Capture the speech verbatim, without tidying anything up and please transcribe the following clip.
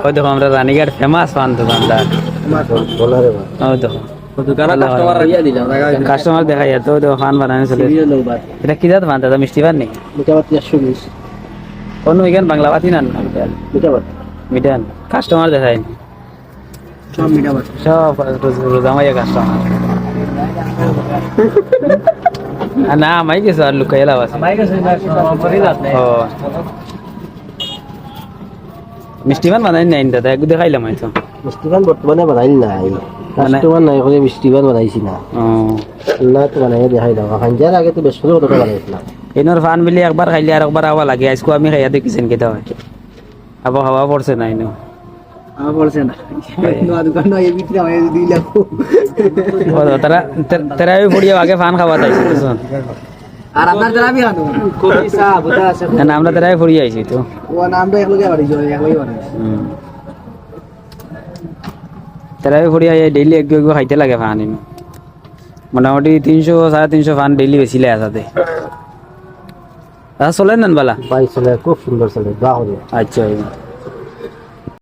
ওই দেখো, আমরা রানীঘাট ফেমাস পান দোকানদার। ওই দেখো। দোকানে কাস্টমার রাখিয়া দিলাম। কাস্টমার দেখা যায় তো, ওই দেখো, পান বানানি চলে। এটা কি জাত পান দাদা? মিষ্টি পান নি? মিঠা পান একশো বিশ। কোনো এখান বাংলা পাতি না, না? মিঠা পান। মিঠা পান। কাস্টমার দেখায় নি। সব মিঠা পান। সব রোজ-, রোজা মাইয়া কাস্টমার। আর না, আমাই কিছু আর লুকাইয়া লাভ আছে। ও। মিষ্টি পান বানাই নাই দাদা, একটু দেখাইলাম হয়তো। মিষ্টি পান বর্তমানে বানাইল নাই। মানে কাস্টমার নাই, ওখানে মিষ্টি পান বানাইছি না। ও। আল্লাহ তো বানাইয়া দেখাই দাও। হাঞ্জার আগে তো বেশ করে কতটা বানাইছিলাম। এনর পান বিলি একবার খাইলে আর একবার আওয়া লাগে। আজকে আমি খাইয়া দেখি সেন খেতে হয়। আবার খাওয়া পড়ছে না এনো। আমার পড়ছে না। নয়া দোকান নয়, এই ভিতরে আমার দুই লাখ। ও, তারা, তে-, তেরাবি পড়িয়া আগে পান খাওয়া তাই, বুঝছো? আর আপনার তেরাবি খানো? কফি চা, বুঝা আছে। না, না, আমরা তেরাবি পড়িয়া আইছি তো। ও, না, আমরা এক লগে বাড়ি যাই, এক লগে বাড়ি। হুম। তেরাবি পড়িয়া আইয়া ডেইলি একগু একগু খাইতে লাগে পান এনো। মোটামুটি তিনশো, সাড়ে তিনশো পান ডেইলি বেচিলে আসাতে। আচ্ছা, চলের না বালা? ভাই, চলে, খুব সুন্দর চলে, দোয়া করি। আচ্ছা, ভাই।